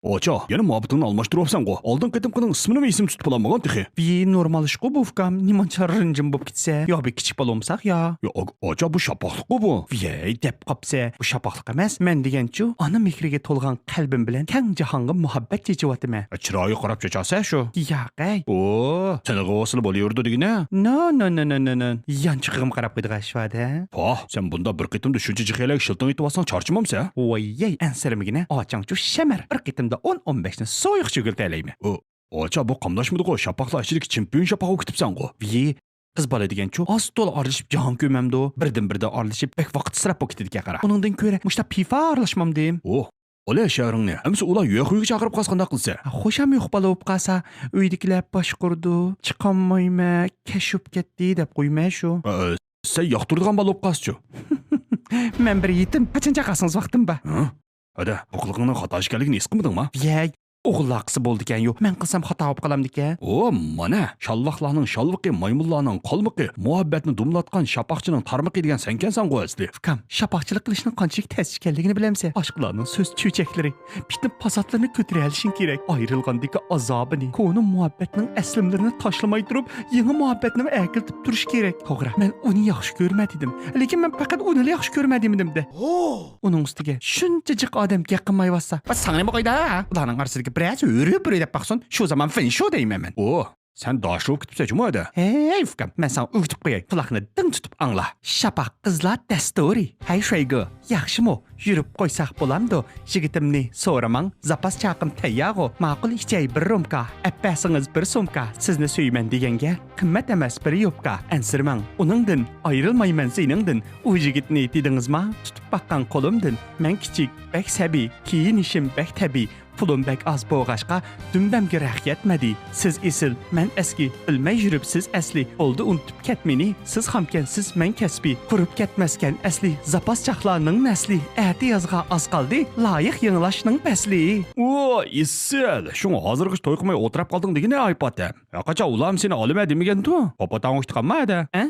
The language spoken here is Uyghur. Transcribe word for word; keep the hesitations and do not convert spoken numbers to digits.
ئاچا، يەنە مۇھەببىتىڭنى ئالماشتۇرۇۋاپسەنغۇ؟ ئالدىنقى قېتىمقىنىڭ ئىسمىنىمۇ ئېسىمدە تۇتۇپ بولالمىغان تېخى. ۋىي، نورمال ئىشقۇ بۇ، ئۇكام. نېمانچە رەنجىم بولۇپ كېتىسە؟ يا بىر كىچىك بالا بولمىساق يا. يا، ئا-، ئاچا، بۇ شاپاقلىققۇ بۇ. ۋىي، دەپ قاپسە، بۇ شاپاقلىق ئەمەس. مەن دېگەنچۇ، ئانا مېھرىگە تولغان قەلبىم بىلەن كەڭ جاھانغا مۇھەببەت چېچىۋاتىمەن. ئە، چىرايىغا قاراپ چاچاسەن شۇ. ياقەي. ئو، سېنىغىۋالسىلا بولۇۋېرىدۇ دېگىنە. نو، نو، نو، نو، نو، نو. يانچۇقىغىمۇ قاراپ قويىدىغان ئىش بار-دە. پاھ، سەن بۇندا بىر قېتىمدا شۇنچە جىق يەرلەرگە شىلتىڭ ئېتىۋالساڭ چارچىمامسەن؟ ۋاييەي، ئەنسىرىمىگىنە. ئاچاڭچۇ شەمەر. بىر قېتىمدا ئون، ئون بەشنى سويۇق چۆگۈلتەلەيمەن. ئۇ، ئاچا، بۇ قاملاشمىدىغۇ، شاپاقلار ئىچىدىكى چېمپىيون شاپاققا كۈتۈپسەنغۇ. ۋىي، قىز بالا دېگەنچۇ ئاز تولا ئارىلىشىپ جاھان كۆرمەمدۇ؟ بىردىن بىردىن ئارىلىشىپ بەك ۋاقىت ئىسراپ بولۇپ كېتىدىكەن قارا. ئۇنىڭدىن كۆرە مۇشۇنداق پىفا ئارىلاشمامدىم. ئوھ، ئولا شەھىرىڭنى. ئەمسە ئۇلار يۆخۈيگە چاقىرىپ قالسا قانداق قىلىسەن؟ خوشام يوق بالا بولۇپ قالسا، ئۆيدىكىلەر باشقۇرىدۇ. چىقالمايمەن، كەچ بولۇپ كەتتى دەپ قويىمەن شۇ. ئە، سەن ياقتۇرىدىغان بالا بولۇپ قالسىچۇ؟ مەن بىر يېتىم، قاچان چاقىرسىڭىز ۋاقتىم بار. ھە؟ ھەدە، بۇ قىلىقىڭنىڭ خاتا ئىش ئىكەنلىكىنى ھېس قىلمىدىڭما؟ يەي، ئوغۇللار قىلسا بولىدىكەن يو، مەن قىلسام خاتا بولۇپ قالامدىكەن. ئو، مانا، شالۋاقلارنىڭ شالۋىقى، مايمۇنلارنىڭ قالمىقى، مۇھەببەتنى دۇملاتقان شاپاقچىنىڭ تارمىقى دېگەن سەنكەنسەنغۇ ئەسلى. ئۇكام، شاپاقچىلىق قىلىشنىڭ قانچىلىك تەس ئىكەنلىكىنى بىلەمسەن؟ ئاشىقلارنىڭ سۆز چۆچەكلىرى، پىتنە پاساتلىرىنى كۆتۈرەلىشىڭ كېرەك. ئايرىلغاندىكى ئازابىنى، كونا مۇھەببەتنىڭ ئەسلىمىلىرىنى تاشلىماي تۇرۇپ، يېڭى مۇھەببەتنىمۇ ئەكېلىپ تۇرۇش كېرەك. توغرا، مەن ئۇنى ياخشى كۆرمەن دېدىم، لېكىن مەن پەقەت ئۇنىلا ياخشى كۆرمەن دېمىدىم-دە. ئۇنىڭ ئۈستىگە شۇنچە جىق ئادەم گەپ قىلمايۋاتسا، ۋە ساڭا نېمە قويدى؟ ئۇلارنىڭ ئارىسىدىكى بىرەرسى ھۆرۈ-پۆرۈ دەپ باقسۇن، شۇ زامان فىنشۇ دەيمەن مەن. ئو، سەن داشلىۋ كېتىپسەن جۇمۇ ھەدە. ھەي، ئۇكام، مەن ساڭا ئۆگىتىپ قوياي، قۇلاقنى دىڭ تۇتۇپ ئاڭلا. شاپاق قىزلار دەستۇرى. ھەي شۇيگۇ، ياخشىمۇ؟ يۈرۈپ قويساق بولامدۇ؟ يىگىتىمنى سورىماڭ، زاپاس چاقىم تەييارغۇ. ماقۇل ئىچەي بىر رومكا، ئەپ بەرسىڭىز بىر سومكا. سىزنى سۆيىمەن دېگەنگە قىممەت ئەمەس بىر يوپكا. ئەنسىرىمەڭ ئۇنىڭدىن، ئايرىلمايمەن سېنىڭدىن. ئۇ يىگىتنى دېدىڭىزما؟ تۇتۇپ باققان قولۇمدىن. مەن كىچىك، بەك سەبىي، كىيىنىشىم بەك تەبىئىي. پۇلۇم بەك ئاز بولغاچقا، دۈمبەمگە رەخ يەتمىدى. سىز ئېسىل، مەن ئەسكى، بىلمەي يۈرۈپ سىز ئەسلى. بولدى ئۇنتۇپ كەتمىنى، سىز خامكەنسىز مەن كەسپىي. قۇرۇپ كەتمەسكەن ئەسلى، زاپاس چاقلارنىڭ نەسلى. ئەتىيازغا ئاز قالدى، لايىق يېڭىلاشنىڭ پەسلى. ئۇ، ئېسىل! شۇڭا ھازىرغىچە توي قىلماي ئولتۇرۇپ قالدىڭ دېگىنە ئايپاتەم. ھەقىچان ئۇلارمۇ سېنى ئالىمەن دېمىگەنتۇ؟ پاپاتاڭ ئۇچتى قالما ھەدە. ھە؟